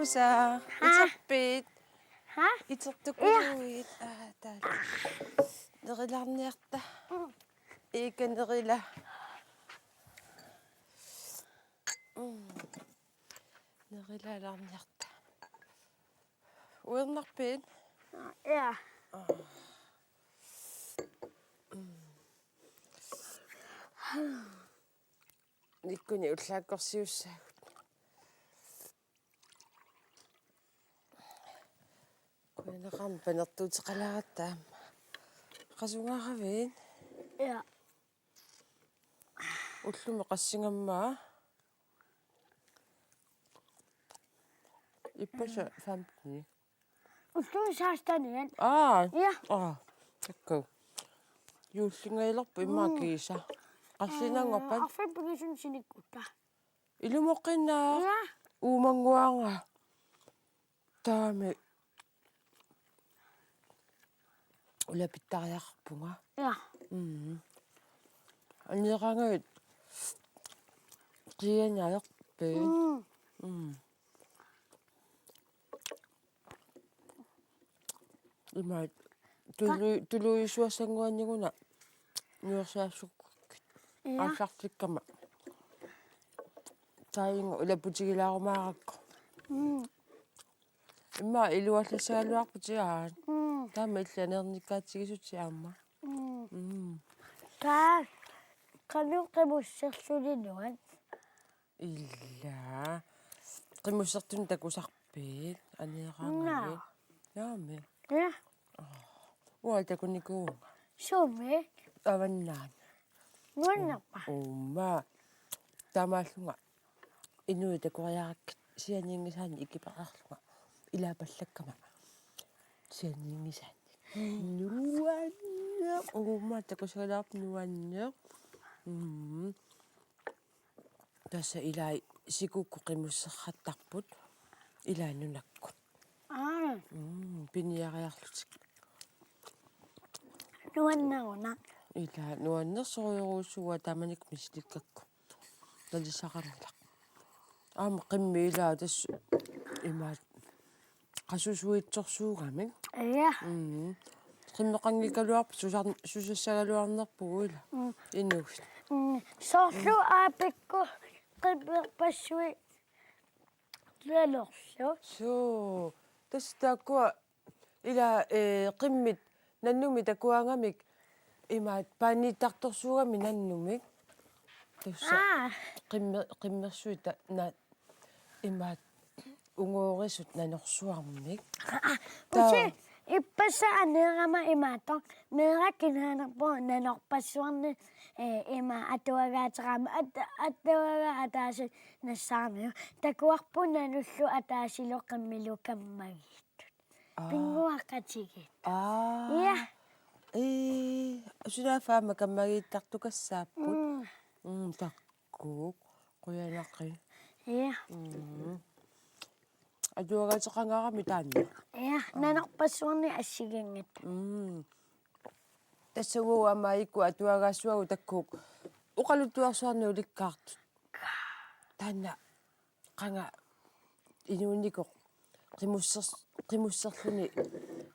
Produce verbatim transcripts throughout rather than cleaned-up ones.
Sa, ha? Iterpit. Ha? Itertukuit. Aa, taala. Nerilaarniarta. Mm. Iika nerila. Mm. Nerilaarniarta. Uernarpit? Ja. Aa. Mm. Nikkuni ullaakkorsiussaagut. Kuinaqam panertuuteqalaaratta aamma. Qasungaaravit? Ja. Ullumi qassingammaa? Ippassaq femten. Ullumi seksten. Aa. Ja. Aa. Takku. Juullingajalerpoq immaqa. Mm. Kiisa. Qassiinnaanngorpat? Arfin pigisuni sinikkutta. Ilumoqqinnaa. Ja. Uumannguaanga. Taami. Ulapittariaqarpunga. Ja. Mm. Aneeraangavit qiianaalerpit. Mm. Mm. Imaat tulu-, tuluisuassannguannguna nuersaassukkit. Ja. Aallartikkama. Taingu ulaputigilaarumaarakkit. Mm. Immaqa iluallassagaluarputit aat. Mm. Taama illit aneernikkaatigisutit aamma. Mm. Mm. Taa, qanoq qimusserluni nuann? Ila. Qimussertunik takusarpit? Aneeraangavit? Naa. Naamik. Ja. Uanga takunikuuvunga. Suumik? Avannaani. Nuannerpa? Uuma. Taamaallunga. Inuit takoriarakkit sianinngisaannik ikipareerlunga. Ilaapallakkama. Sianinngisaannik. Nuanneq. Uuma takusagaluarpoq nuanneq. Mm. Tassa ilai sikukkut qimussertarput ilai nunakkut. Aa. Mm, piniariarlutik. Nuanneruna. Ila nuannersorujussuuara taamanikkut misilikkakku. Talisaqanngilaq. Aamma qimmit ilaa tassa imaat qasusuitsorsuugamik. Ja. Mm. Qimmeqanngikkaluarpoq susar-, susassagaluarnerpugut ila. Mm. Inuit. Mm. Soorlu aappikku qimmerpassuit nanorlu. Suu. Tassa taakkua ila, eh, qimmit nannumik takuagamik imaat paaniittartorsuugamik nannumik. Tassa. Aa. Qimme-, qimmersuit ta-, na-, imaat ungoorisut nanorsuarmik. Aa, taa- usi ippassaq aneerama imaattoq meeraq kinaanerpoq nanorpassuarnik, eh, ima atuagaaterami at-, atuagaa ataaseq nassaarneq. Takuarput nanullu ataasilu qimmilu kammagiittut. Aa. Pinnguaqatigiit. Aa. Ja. Ii, sulaaffa aamma kammagiittartukassaapput. Mm. Mm, takkuk. Qujanaqi. Ja. Mm. Atuagaateqangaarami taanna. Ja, nanorpassuarnik assigiinngitsut. Mm. Tassa uagut aamma iku atuagaassuagut takkuk. Oqaluttuarsuarnik ulikkaartut. Taanna qanga inuunikoq qimussers-, qimusserluni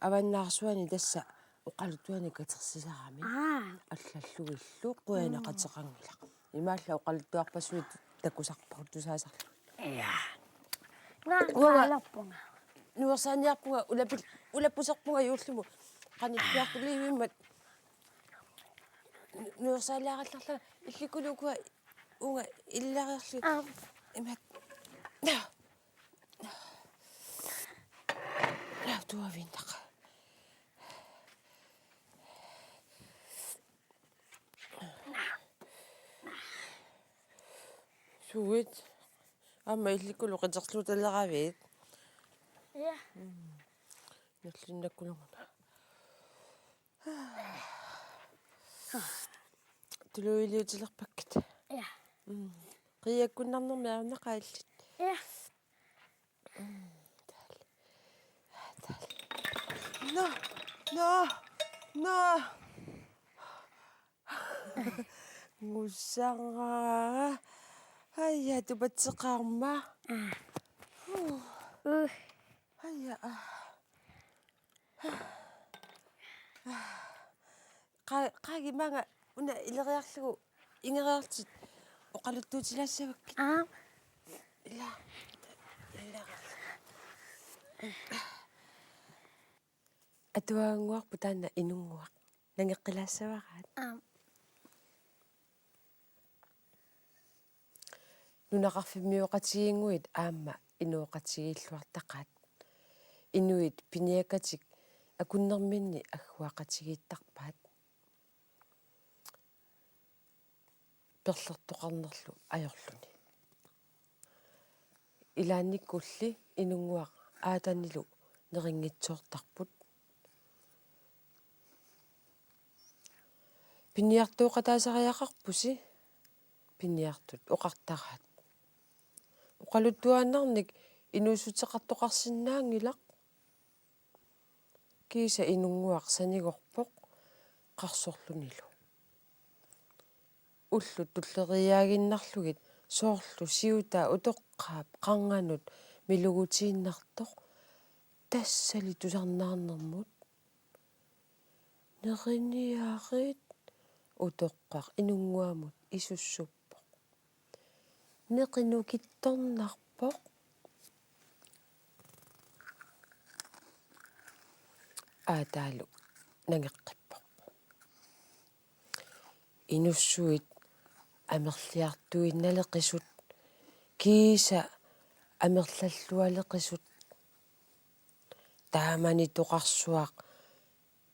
avannaarsuani tassa oqaluttuanik katersisarami. Aa. Allallugillu qujanaqateqanngilaq. Imaallaat oqaluttuarpassuit takusarput tusaasarlugit. Ja. Naa, uanga qaalerpunga. Nuersaaniarpunga ulapil-, ulapuserpunga juullimi. Qanittuartuliivimmat. Nu-, nuersaalaarallarlanga illikulu ukua uunga illariarlu. Aap. Imak. Naa. Naa tuaviinnaq. Suit. Aamma illikulu qiterluutaleravit. Ja. Mm. Nallinnakkulunguna. Tuluiliutilerpakkit. Ja. Mm. Qiiakkunnarnermi ajornaqaaq illit. Ja. Mm, taali. Taali. Nå, nå, nå. Ngussara. Aja, tupatseqarma. Aa. Huh. Uh. Aja. Qa-, qagi maanga una ileriarlugu ingeriarlutit oqaluttuutilaassavakkit. Aa. Ila. Ila. Atuagannguarput taanna Inunnguaq. Nangeqqilaassavaraat. Aa. Nunaqarfimmioqatigiinnguit aamma inooqatigiilluartaqaat. Inuit piniakkatik akunnerminni agguaqatigiittarpaat. Perlertoqarnerlu ajorluni. Ilaannikkulli Inunnguaq Aatanilu nerinngitsoortarput. Piniartooqataasariaqarpusi, piniartut oqartaraat. Oqaluttuaannarnik inuussuteqartoqarsinnaanngilaq. Kiisa Inunnguaq sanigorpoq qarsorlunilu. Ullut tulleriiaaginnarlugit soorlu siutaa utoqqaap qarnganut milugutiinnartoq tassali tusarnaarnermut. Neriniarit, utoqqaq Inunnguamut isussuppoq. Neqi nukittornarpoq. Aataalu nangeqqippoq. Inussuit amerliartuinnaleqisut, kiisa amerlallualeqisut. Taamani toqarsuaq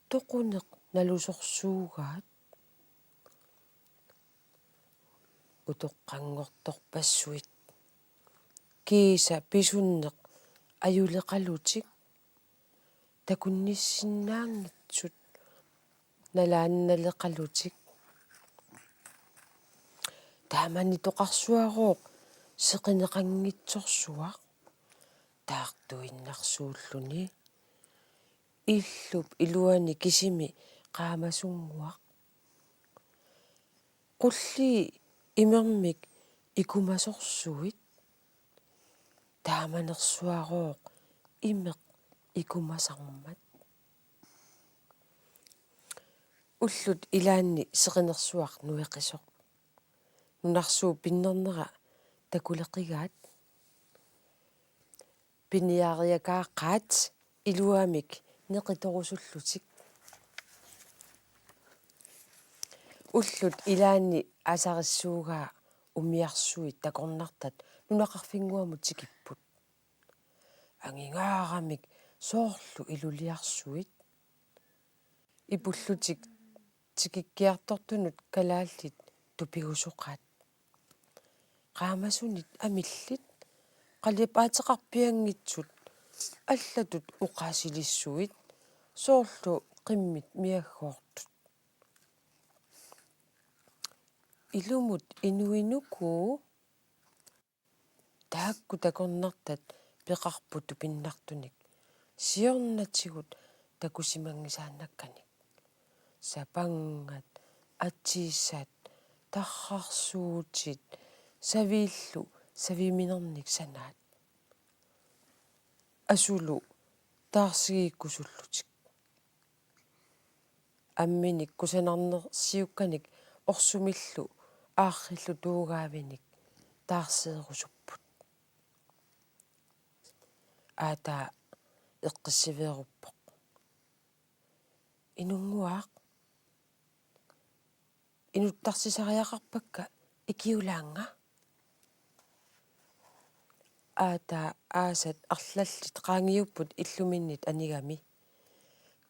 toquneq nalusorsuugaat. Utoqqanngortorpassuit, kiisa pisunneq ajuleqalutik, takunnissinnaanngitsut nalaannaleqalutik. Taamani toqarsuarooq seqineqanngitsorsuaq taartuinnarsuulluni. Illup iluani kisimi qaamasunnguaq. Qullii imermik ikumasorsuit. Taamanersuarooq imeq ikumasarmat. Ullut ilaanni seqinersuaq nueqisoq. Nunarsuup pinnernera takuleqigaat. Piniariakaaqaat iluamik neqitorusullutik. Ullut ilaanni aasarissuugaa umiarsuit takornartat nunaqarfinnguamut tikipput. Angingaaramik soorlu iluliarsuit. Ipullutik tikikkiartortunut kalaallit tupigusoqaat. Qaamasunit amillit, qalipaateqarpianngitsut, allatut oqaasilissuit, soorlu qimmit miaggoortut. Ilumut inuinuku? Taakku takornartat peqarput tupinnartunik siornatigut takusimanngisaannakkanik. Sapangat, atisat, tarrarsuutit, saviillu saviminernik sanaat. Asulu taarsigiikkusullutik. Amminik kusanarnersiukkanik orsumillu aarrillutuugaavinik taarseerusupput. Aataa eqqissiveeruppoq. Inunnguaq, inuttarsisariaqarpakka ikiulaannga. Aataa aasat arlallit qaangiupput illuminnit anigami.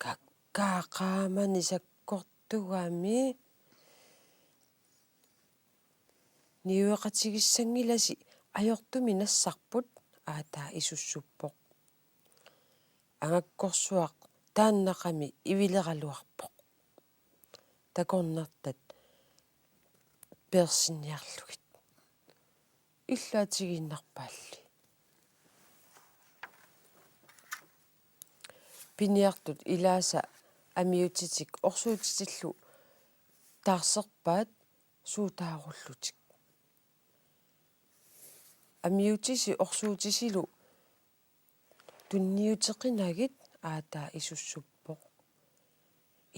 Kakkaak qaamani sakkortugami. Niueqatigissanngilasi ajortumik nassarput, aataa isussuppoq. Angakkorsuaq taannaqami ivileraluarpoq. Takornartat peersinniarlugit. Illaatigiinnarpaalli. Piniartut ilaasa amiutitik orsuutitillu taarserpaat suutaarullutik. Amiutisi orsuutisilu tunniuteqinagit aataa isussuppoq.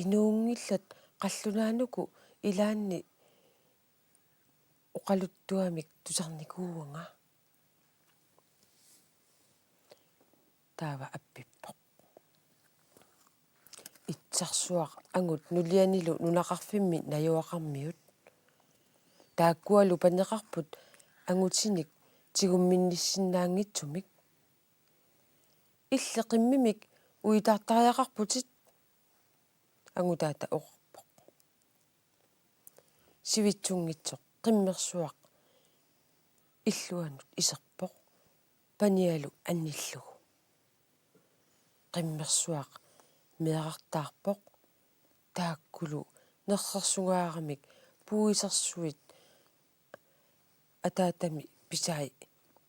Inuunngillat qallunaanuku ilaanni oqaluttuamik tusarnikuuanga. Taava appippoq: Itsarsuaq angut nulianilu nunaqarfimmi najugaqarmiut. Taakkualu paneqarput angutinik tigumminnissinnaanngitsumik. Illit qimmimik uitartariaqarputit, angutaata oqarpoq. Sivitsunngitsoq qimmersuaq illuanut iserpoq panialu annillugu. Qimmersuaq meerartaarpoq, taakkulu nerrersugaaramik puisersuit ataatami pisai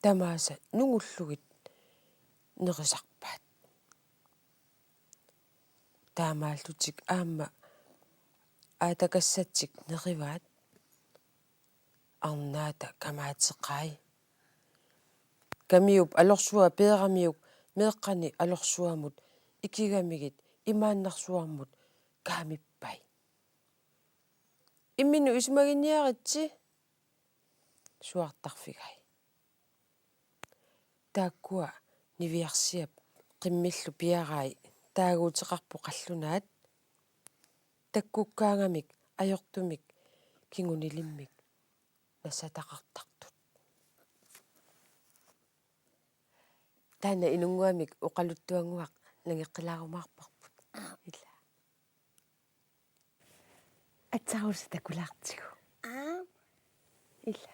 tamaasa nungullugit nerisarpaat. Taamaallutik aamma aatakassatik nerivaat. Arnaata kamaateqai. Kamiup alorsua peeramiuk meeqqani alorsuamut ikigamigit imaannarsuarmut kaamippai. Imminut isumaginiaritsi, suaartarfigai. Taakkua niviarsiap qimmillu piarai taaguuteqarput qallunaat, takkukkaangamik ajortumik kingunilimmik nassataqartartut. Taanna inunnguamik oqaluttuannguaq nangeqqilaarumaarparput. Ila. Aatsaat Rosa takulaartigu. Aa. Ila.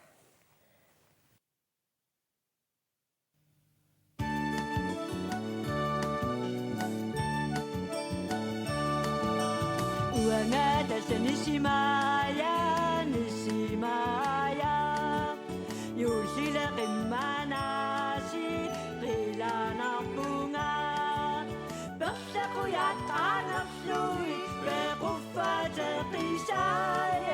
Uanga tassa Nisimaja, Nisimaja. Juullile qimmanaasiit qilanaarpunga. Perlaqujat qaangerlugit pequffateqisai.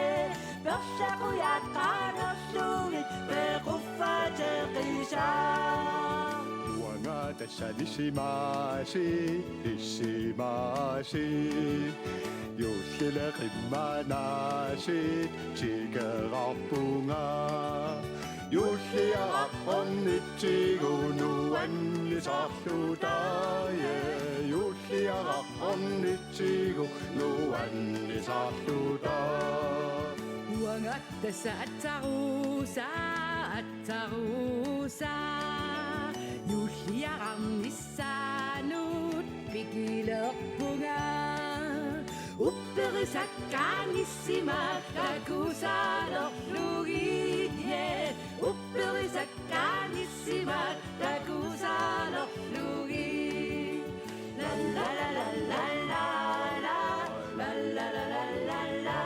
Perlaqujat qaangerlugit pequffateqisai. Uanga tassa Nisimaasiit, Nisimaasiit. Juullile qimmanaasiit tikeraarpunga. Juulliaraq ornitsigu nuannisarluta, ja, juulliaraq ornitsigu nuannisarluta. Uanga tassa Aatsaat Rosa, Aatsaat Rosa. Juulliararnissaanut pikilerpunga. Upperisakkaanissima takusalerlugit, ja. Upperisakkaanissima takusalerlugit. La la la la la la la. La la la la la la.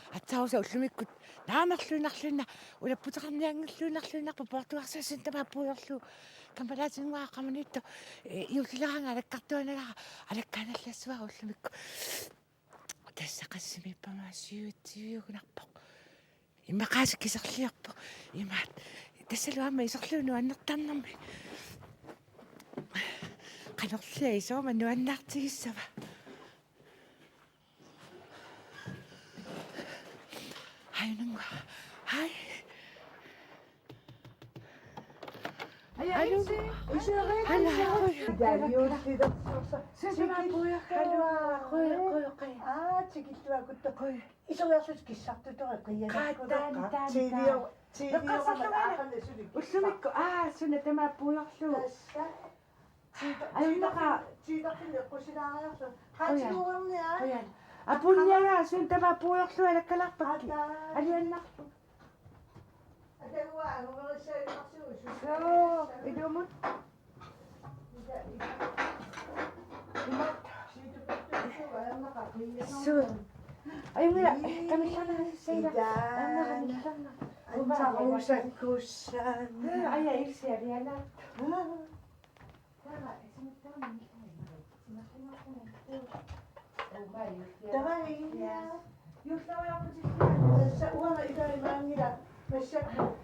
Aatsaat Rosa ullumikkut naamerluinnarluinnaq, ulapputeqarnianngilluinnarluinnarpoq poortugarsiassani tamaat puigorlugu. Kammalaatinngua qamaniitto, eh, juullileraangat alakkartuanagara alakkaanallassavara ullumikkut. Tassa qassimiippa, aamma syvogtyve-ugunarpoq. Immaqa aasiit kiserliorpoq. Imaat. Tassalu aamma iserlugu nuannertarnermi. Qanorlia isuma nuannaartigissava. Ajunngua. Hej. Hallo. Hallo. Hallo. Hallo. Hallo. Aa, tikilluakkuttoq. Isoriarlutit kissartutorit qiianakkuleqqa. Qaattaan, taanna, taanna. T V-o-, T V-orama eqqarsarluarlunga aaqalu suli kissartut. Ullumikkut, aa, suna tamaat puigorlugu. Tassa. Tiita-, ajunnaqa. Tiitarfin-, tiitarfinni eqqussilaariarlugu. Qujan. Qaatiguugarnia. Qujan. Apuunniagaa suna tamaat puigorlugu alakkalarpakki. Qaattaan. Aliannarlu. Atagua angumerissaginnarsigu. Suu, ilumut. Ima. Kamillarnaa sissaila. Anna kamillarnaa. Atsarusakkussaanna. Aja ilsialiana. Tamaija. Tassa uanga ilai maanngilaq. Massakkut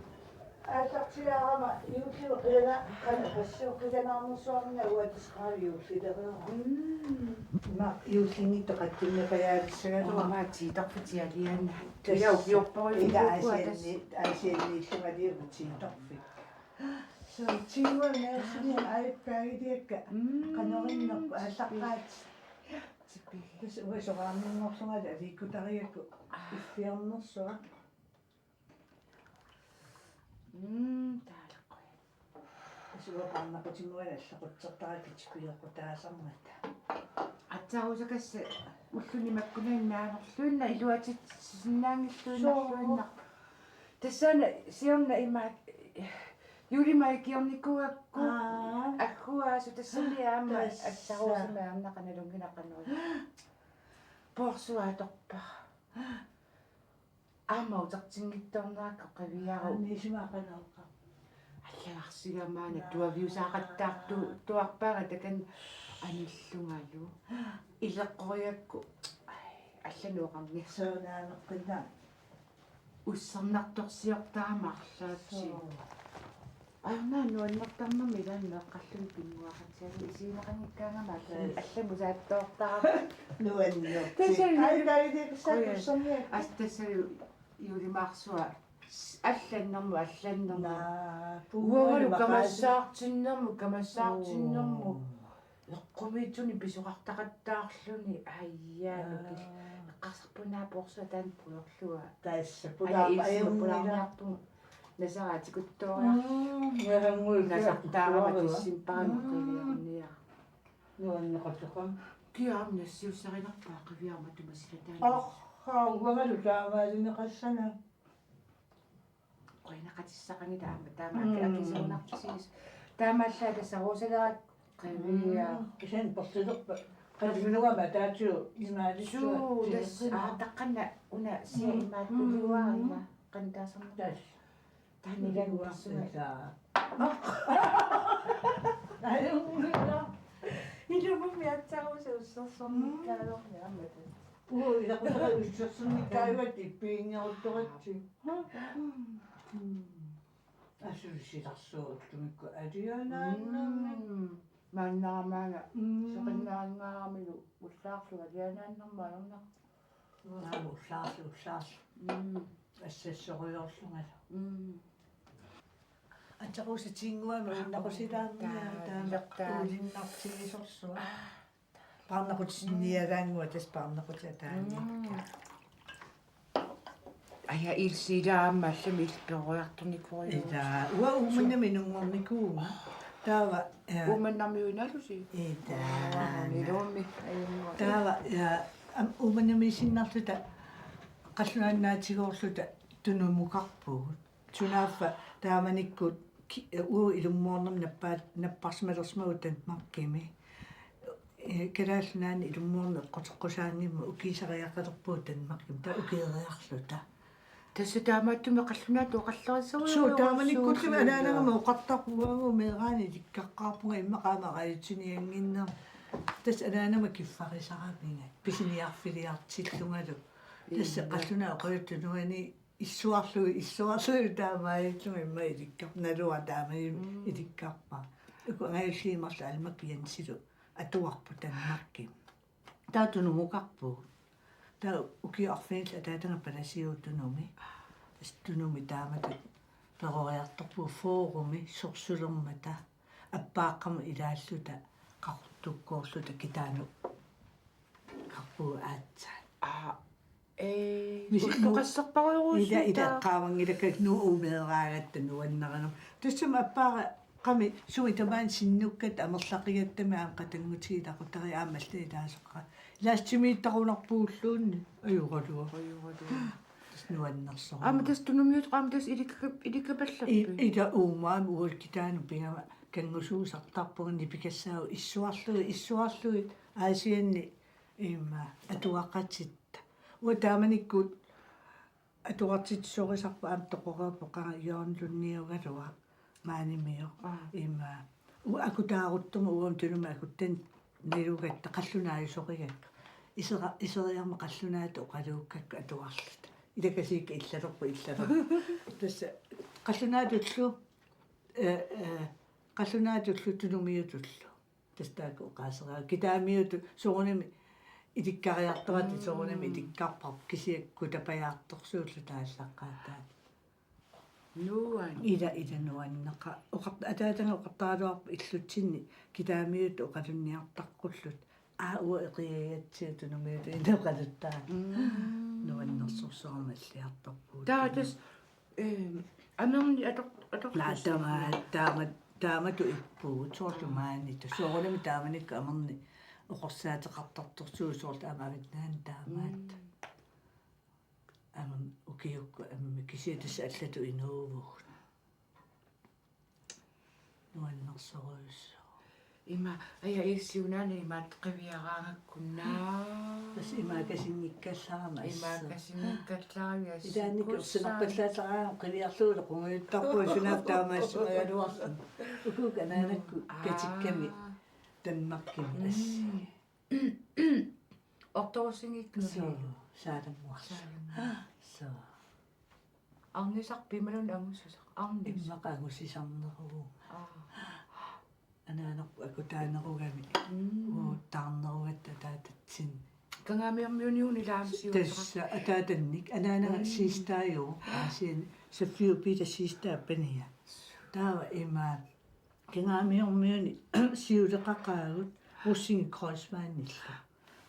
aallartilaarama juulliuqilana qana passioqqilanaarnersuarna uatisqaali juullileriara. Mm. Ma juullinngittoq qatsinnapajaatissagaluaq. Aamma tiitorfik tialiana. Tassa. Ila ukiorporujuukkua tassa. Ila aasianni, aasianniillunga liugu tiitorfik. So, tiiuaneersuni aippaagiliakka. Mm. Qanorinnerpu aallaqqaat. Tipi. Tassa uanga soraarninngorlungali aliikkutariakku. Aa. Iffiornersuaq. Mm, taaleqqui. Tassa uanga paarnaqutinnguani allaqutsertarakku tipigeqqutaasarmata. Atsarusakassi ulluni makkunani naanerluinnaq iluatsitsinnaanngilluinnarluinnaq. Soo. Tassaana siorna imaak juulimaagiornikuugakku. Aa. Agguaasu tassani aamma. Tassa. Atsarusimik aamma qanalunngilaq qanoq. Poorsuaq atorpara. Aamma utertinngitsoornerakku qiviaruk. Aa, nisimaqanarqa. Allagarsigamaana. Naa. Tuaviusaaqattaartu-, tuarpaanga takanna anillungalu. Ileqqorigakku. Ai, allanut oqarniarlugu. Soorunami qinnaa. Ussernartorsiortarama arlaatsi. Soo. Ajornaq nuannertarnermi ilaanni meeqqalluunniit pinnguaqatsiarluni isigineqanngikkaangama allan-, allamut saattoortarama. Nuannertik. Tassa. Ai, taitikkassaat. Qujan. Usserngiakka. As tassa juulimaarsuaq allannermut, allannermut. Naa, uangalu puumalu maqaasi. Kamassaartinnermut, kamassaartinnermut. Oo. Eqqumiitsunik pisoqartaqattaarluni aajaaluki. Aa. Eqqarsarpunga poorsuaq taanna pujorlunga. Tassa. Aja pulaar-, ilsima ajunngilaq. Pulaarniarpunga. Nasara tikuttooriarlunga. Mm, nasarngui nasartaarama tikuttooriarlunga. Tissimparama. Mm. Qiviarniarama. Nuanneqateqam. Kia aamma nassiussarinerpaa qiviarama tumasilataani. Aa, uangalu taamaalineqassana. Qujanaqatissaqanngilaq aamma taama. Mm. Akisuunarpisiis. Taamaallaat tassa Rosalea qivia. Mm. Kisianni persilerpa. Qillunuama taatsu imaalissuat. Suu, tassa, aa, taqqanna una sia. Mm. Imaattuliuaarina. Mm. Qantaasarna. Tassa. Taanna ilaanni tassunga. Tassa. Ajunngilaq. Ilumummi atsarusaq ussersornikkaalorni aamma tassa. Uu, ilaqutara ussersornikkaajuat ippiinngeruttoratsi. Mm. Asuli silarsuup ullumikkut alianaannarmi. Mm. Maannaramaana. Mm. Seqinnaanngaaramilu ullaarlu alianaannarmut ajornaq. Ullaarlu, ullaarlu. Mm. Assassorujoorlungalu. Mm. Atsarusaq tiinnguamik unnaqusilaarniarta. Taa-, taama taa-, ulinnartigisorsuaq. Aa. Paarnaqutinnialaannguaq tassa paarnaqutit ataaniikka. Mm. Aja ilsi ila aamma allamik illit peroriartornikuujuit. Ila, uanga Uummannami inunngornikuuvunga. Taava, ja. Uummannarmiuinnalusi? Ila. Aa, iluamik, ajunngilaq. Taava, ja, am-, Uummannamiissinnarluta qallunaannaatigoorluta tunumukarpugut. Sunaaffa taamanikkut ki-, uagut ilummoornermi nappaat-, napparsimalersimavugut Danmarkimi. Ee, Kalaallit Nunaanni ilummoorneq eqquteqqusaanngimmat ukiisariaqalerpugut Danmarkimi, taava ukieriarluta. Tassa taamaattumik qallunaatut oqallerissagujoorsuuvoq. Suu, taamanikkullu anaanama oqartarpunga uagut meeraaneq ilikkaqqaarpunga immaqa aamma radiotiniannginnerma. Tassa anaanama kiffarisaraminga, pisiniarfiliartillungalu. Tassa. Illa. Qallunaat oqaluttunuani issuarlugit, issuarlugit taamaalillunga immaqa ilikkar-, naluara taamaalillunga. Mm. Ilikkarpara. Uku angajulliit marluk Almak Jensilu atuarput Danmarkimi. Taava tunumukarpugut. Taava ukiut arfinillit ataataga palasiuvoq Tunumi. Tassa Tunumi taamatut peroriartorpugut Fårumimi sorsulermata appaaqqamut ilaalluta qaqortukkoorluta kitaanut. Qarpugut aatsaat. Aa, ee, misi-, ulloqasserparujorujuusuuta. Ila, ila, eqqaavanngilakka Nuup meeraagatta nuannarinermut. Tassami appaaqqami sumi tamaani sinnukkatta amerlaqigattami aamma qatanngutigiit ilaqutariit aamma allat ilaasoqqa. Ilaasa timiittarunarpugulluunniit. Ajoraluaq. Ajoraluaq. Tassa nuannersoruna. Aamma tassa Tunumiut, aamma tassa ilikka-, ilikkapallappi? I-, ila uuma aamma uagut kitaanut pigama kanngusuusartarpunga nipikassaagut issuarlugit, issuarlugit Aasianni immaqa atuaqatitta. Uanga taamanikkut atuartitsisorisarput aamma toqoreerpoq qanga Jørgen Lundiugaluaq maanimiu. Aa. Ima. Uanga akutaaruttormat uanga tunumi akuttani nalugatta qallunaajusorigakku. Isera-, iseriarmat qallunaatut oqaluukkakku atuarluta. Ilakasiikka illalerput illalerput. Tassa qallunaatullu, eh, eh, qallunaatullu tunumiutullu. Tassa taakku oqaaseraa. Kitaamiutut soorunami ilikkariartoratta soorunami ilikkarparput kisianni kutapajaartorsuulluta aallaqqaataani. Nuan. Ila, ila nuanneqaaq. Oqart-, ataataga oqartaraluarpoq illutsinni kitaamiutut oqalunniartaqqulluta. Aa, uanga eqiagatsigu tunumiutut inoqaluttaa. Mm. Nuannersorsuarmik alliartorpugut. Taava tassa, eh, amerni ator-, ator-, naa, taama, taama, taamatut ippugut, soorlu maani. Soorunami taamanikkut amerni oqorsaateqartartorsuuvoq soorlu aamma Avinngaanniit taamaattoq. Mm. Aamma ukiukkut aamma kisianni tassa allatut inuuvugut. Nuannersorujussuaq. Ima, aja, Ilse, unaana imaattoq qiviaraangakkunna. Tassa imaakkasinngikkallarama assut. Imaakkasinngikkallarama assut. Ilaanni kursinappallaatsaraanga qiviarlugu qungujuttarpunga sunaaffa taamaassimagaluarluni. Ukuukkut anaanakkut, aa, katikkami Danmarkimi assi. Mm. Ortorussinngikkunik. Soo, saalammuarsu. Saalammuarsu. Soo. Arnisaq piumaluunniit angusisaq. Arnis. Immaqa angusisarneruvoq. Aa. Anaanarput akutaanerugami. Mm. Uaguttaarnerugatta ataatatsinni. Kangaamiormiuniguni ilaamsiusa. Tassa ataatannik. Anaanaga, mm, sister-aajuvoq. Aasianni Safio Peter sister-aappania. Taava ima Kangaamiormiuni siuleqaqaagut Rosing Kreuzmannillu.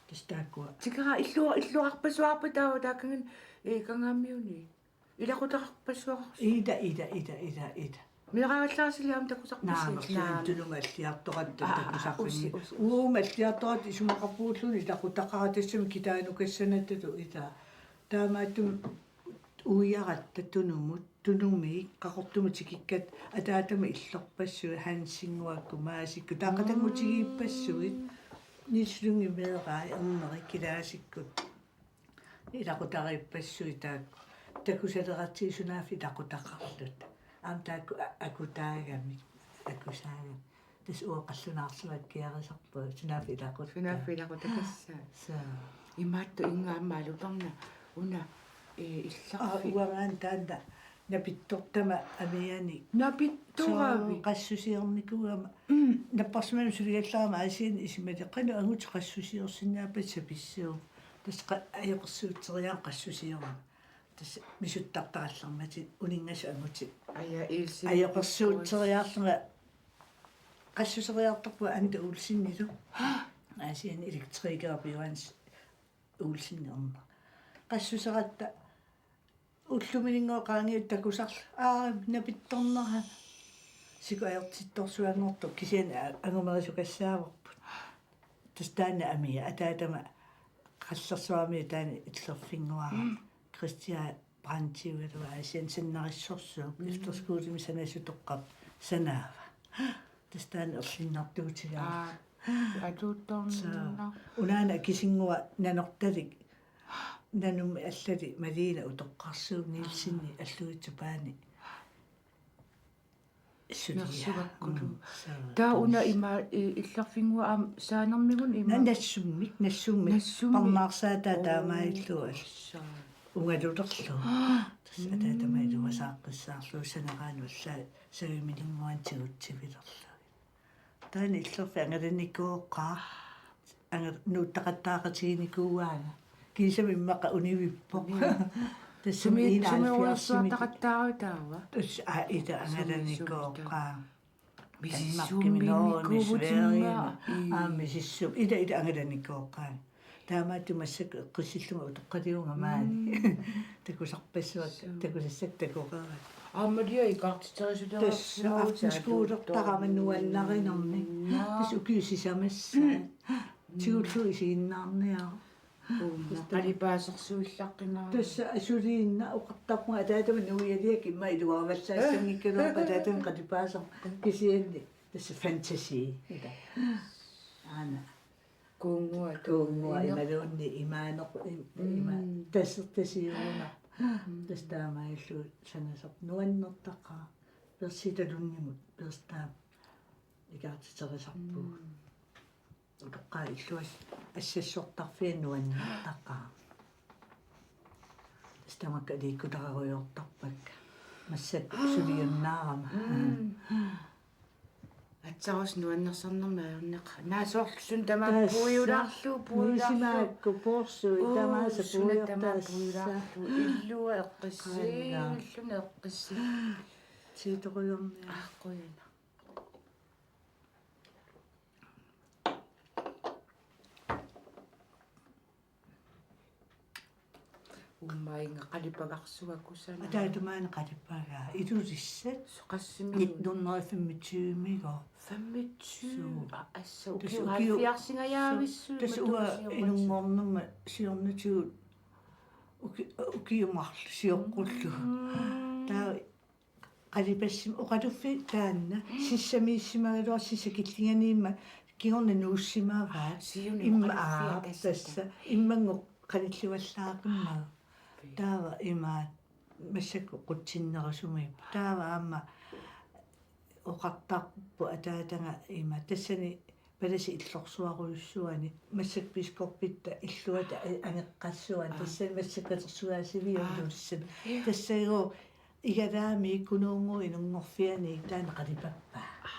Tassa taakkua. Tikera illu-, illuarpassuarpa taava taakkagut, eh, Kangaamiuni? Ilaqutaqarpassuarsi? Ida, ida, ida, ida, ida. Meeraagallaarsilik aamma takusarpisi? Naamik, naamik. Tunumut alliartoratta, aa, takusarpisi. Usi, usi, usi. Uuma alliartoratta isumaqarpugulluunniit ilaqutaqaaq tassami kitaanukassanatalu ida. Taamaattumik uiaratta tunumut. Tunumiit Qaqortumut tikikkatta ataatama illorpassuit Hansinnguakkut Maasikkut taava qatanngutigiippassuit. Niels Lyngep meeraa Erneri kilaasikkut ilaqutariippassuit taakku takusaleratsigu sunaaffa ilaqutaqarluta. Aamma taakku a-, akutaagamik, akusaagamik. Tassa uanga qallunaarsuakkiarisarpunga sunaaffa ilaquttaa. Sunaaffa ilaquttaa tassa. Soo. Imaattoq ingammik alutornaq una, eh, illarfik. Aa, uangaana taanna napittortama amianik. Napittoravit? Soo, qassusiornikuugama. Mm. Napparsimmavimmi suligallarama Aasianni isumalik qanoq angutit qassusiorsinnaappata sapissuugut. Tassa qa-, ajoqersuutseriarama qassusiorama. Tassa misuttartarallarmatit uninngasut angutit. Aja, Ilse. Ajoqersuutseriarlunga qassuseriartorpunga Ante Olsenilu. Aasianni elektrikerit Johannes Olsen Erneri. Qassuseratta ullumininnguaq qaangiuttaq takusarlugu. Aa, napittornera. Siku ajortittorsuanngortoq kisianni a-, angumerisukassaavarput. Tassa taanna amia ataatama qallersuarmiut taanna illerfinnguara. Mm. Christian Brandtiugaluaq Aasianni sannarissorsuuvoq. Mm. Efterskolemi sanasut toqqarpoq sanaava. Tassa taanna erlinnartuutigaa. Aa, atuuttorna. Soo, unaana akisinnguaq Nanortalik. Nanumi allali Malene utoqqarsuuvoq Nielsenip, aa, alluitsup paani. Sulia. Nersugakkulu. Mm, soo, taava una tassa ima, i-, illerfinnguaq aamma saanermigut ima? Na-, nassummik, nassummik. Nassummik. Parnaarsaataa, oo, taamaalillugu. Soo. Ungalulerlugu. Aa. Tassa ataatama, mm, iluasaaqqissaarlugu saneraanut allaat savimininnguanut tigutsivilerlugit. Taanna illerfik angalanikooqaaq. Anga-, nuuttaqattaaqatiginikuuaanga. Kiisami immaqa univippoq. Univippoq. Tassami sumi-, enoghalvfjerdsimi. Sumiuersuartaqattaarutaava? Tassa, aa, ila, sumi-, angalanikooqaaq. Sumi-, Danmarkimi, Norgemi, Sverigemi. Ii. Aa, misissup. Ila, ila, angalanikooqaaq. Taamaattumik massakkut eqqissillunga utoqqaliuvunga maani. Mm. Takusarpassuakka, suu, takusassakka takoreerakku. Aamma Maria ikaartitserisuleraluarlugu. Tassa aftenskolertarama nuannarinermi. Naa. Tassa ukiut sisamassaat. Mm. Tigullugu isiginnaarniaruk. Uumma. Tassa qalipaasersuillaqqinnaarami. Tassa asuliinnaq oqartarpunga ataatama nuialiak immaqa iluaravallassanngikkaluarpoq ataatama qalipaasermut kisianni. Tassa fantasi. Ila. Aana. Kuunnguaq. Kuunnguaq imaluunniit imaaneq, im-, ima-, mm, tasertasiugunarpoq. Mm. Tassa taamaalilluni sanasarpoq nuannertaqaaq. Persiitaluunniit persiit taama ikaartiterisarpugut. Mm. Utoqqaat illuat assassortarfiat nuannertaqaaq. Tassa tamakku aliikkutarerujoortarpakka. Massakkut suliunnaarama. Mm. Aatsaat nuannersarnermik ajorneqaaq. Naa soorlu suna tamaat. Tassa puiulaarlugu, puiulaarlugu. Nuisimaakku poorsuit tamaasa. Uu, suna tamaat puiortassat. Puiulaarlugu. Illuat eqqissiinnarluni eqqissi. Tiitorujorniaq. Aa, qujanaq. Uummainga qalipagarsuaq kusanaq. Ataata maani qalipagaa. Ilulissat. Soqassimi? Nitten hundrede femogtyve-migo. Femogtyve? Suu. Aa, assa, tassa ukiut, ukiut halvfjerdsingajaavissut. Tassa uanga matuusiormat. Inunngornerma siornatigut uki-, ukiut marluk sioqqullugu. Mm. Taava qalipassimavoq oqaluffiit taanna, mm, sissamiissimagaluartoq sissakillinganiimmat kingorna nuussimavaat. Siunut imma oqaluffiit, aa, tassa. Tassa. Immannguaq qanillivallaaqimmagu. Pii. Taava ima massakkut qutsinnerusumiippoq. Taava aamma oqartarpoq ataataga ima tassani palasit illorsuarujussuarni, massakkut biskoppitta illuata a-, angeqqassuarni, aa, tassani massakkut katersugaasiviup, aa, nuussami. Ja. Tassagooq igalaami kunuunnguup inunngorfiani taanna qalipappaa. Aa.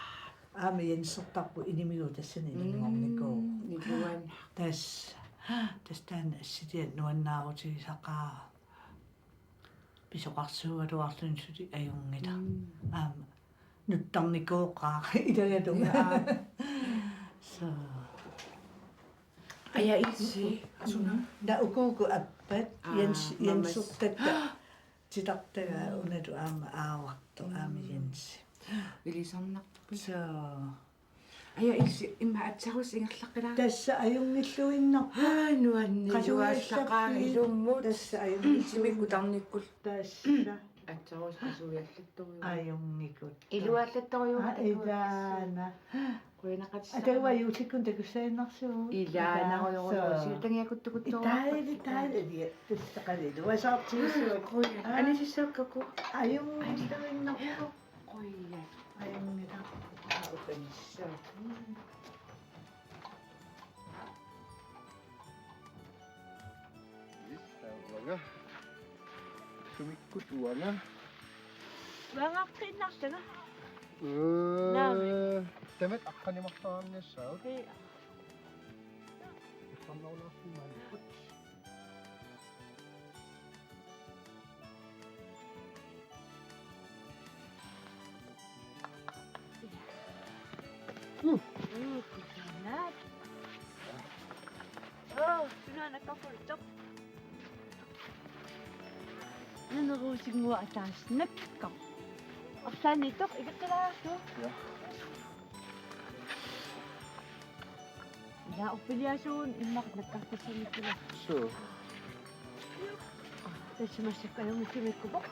Aamma Jensertarput inimigut tassani inunngornikuuvoq. Mm, iluanaq. Tassa. Tassa taanna assiliaq nuannaarutigisaqaara. Pisoqarsuugaluarluni suli ajunngilaq. Mm. Aamma nuttarnikooqaaq ilagalunga. Ja. Suu. Aja Ilse, suna? Naa ukuuku appat, aa, Jens, mamas. Jensertatta titartagaa, mm, unalu aamma aavartoq, aamma, mm, Jensi. Ilisarnarpoq. Suu. Aja Ilse, immaqa aatsaat ingerlaqqilaaruk. Tassa ajunngilluinnarpoq. Aa, nuanni-, qasujallappit, iluallaqaaq ilummut. Tassa ajunngilluinnarpoq. Timikkut tarnikkut. Tassa. Aatsaat qasujallattorujuuvoq. Ajunngikut. Iluallattorujuuvoq. Aa, ilaana. Qujanaqaat. Atagu juullikkut takussaaginnarsiuk. Ilaana. Suu. Siutangiakuttukuttorujuuvoq. Itaali, itaali, itaali. Tassa qalilu. Uasaartigissuaq. Qujan. Aa. Anisissaakkakku. Ajunngilluinnarpoq. Qujan. Ajunngilaq. Aa, ukanissaa. Issa uanga. Sumikkut uanga? Uangaqqiinnarlanga. Ee, naamik. Tamatta aqqaneq-marlunniassaaq. Ee. Ussarnarunaarsimmaanikkut. Uh. Uh, kusanaq. Oh, sunaana kakultoq. Naneruusinnguaq ataaseq nakka. Arsaanniittoq ikeqqilaartu. Ja. Ila orpiliasuun immaqa nakkartassanngikkaluarpoq. Suu. Tassa massakkut ajunngitsumikkupoq.